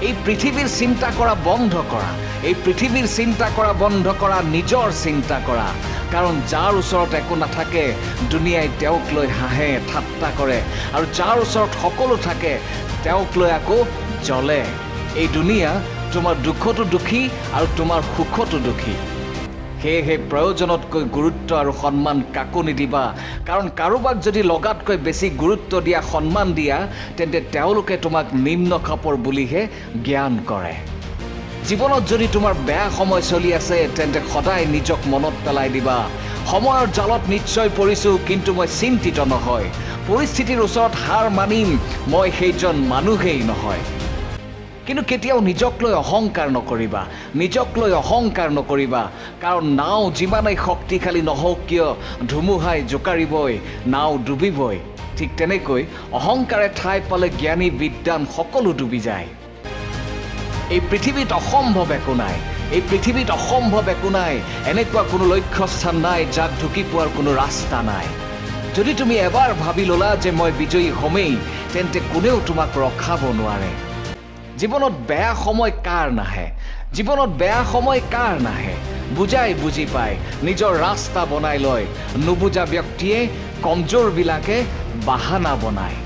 এই পৃথিৱীৰ চিন্তা কৰা বন্ধ কৰা, এই পৃথিৱীৰ চিন্তা কৰা বন্ধ কৰা, নিজৰ চিন্তা কৰা। কাৰণ যাৰ ওচৰত একো নাথাকে দুনিয়াই তেওঁক লৈ হাঁহে, ঠাট্টা কৰে, আৰু যাৰ ওচৰত সকলো থাকে তেওঁক লৈ আকৌ জ্বলে। এই দুনিয়া তোমাৰ দুখতো দুখী আৰু তোমাৰ সুখতো দুখী। সেয়েহে প্ৰয়োজনতকৈ গুৰুত্ব আৰু সন্মান কাকো নিদিবা, কাৰণ কাৰোবাক যদি লগাতকৈ বেছি গুৰুত্ব দিয়া, সন্মান দিয়া, তেন্তে তেওঁলোকে তোমাক নিম্ন খাপৰ বুলিহে জ্ঞান কৰে। জীৱনত যদি তোমাৰ বেয়া সময় চলি আছে, তেন্তে সদায় নিজক মনত পেলাই দিবা, সময়ৰ জালত নিশ্চয় পৰিছোঁ, কিন্তু মই চিন্তিত নহয়। পৰিস্থিতিৰ ওচৰত হাৰ মানিম, মই সেইজন মানুহেই নহয়। কিন্তু কেতিয়াও নিজক লৈ অহংকাৰ নকৰিবা, নিজক লৈ অহংকাৰ নকৰিবা, কাৰণ নাও যিমানেই শক্তিশালী নহওক কিয় ধুমুহাই জোকাৰিবই, নাও ডুবিবই। ঠিক তেনেকৈ অহংকাৰে ঠাই পালে জ্ঞানী বিদ্বান সকলো ডুবি যায়। এই পৃথিৱীত অসম্ভৱ একো নাই, এই পৃথিৱীত অসম্ভৱ একো নাই। এনেকুৱা কোনো লক্ষ্যস্থান নাই যাক ঢুকি পোৱাৰ কোনো ৰাস্তা নাই। যদি তুমি এবাৰ ভাবি ল'লা যে মই বিজয়ী হ'মেই, তেন্তে কোনেও তোমাক ৰখাব নোৱাৰে। জীৱনত বেয়া সময় কাৰ নাহে, জীৱনত বেয়া সময় কাৰ নাহে? বুজাই বুজি পায়, নিজৰ ৰাস্তা বনাই লয়। নুবুজা ব্যক্তিয়ে, কমজোৰবিলাকে বাহানা বনায়।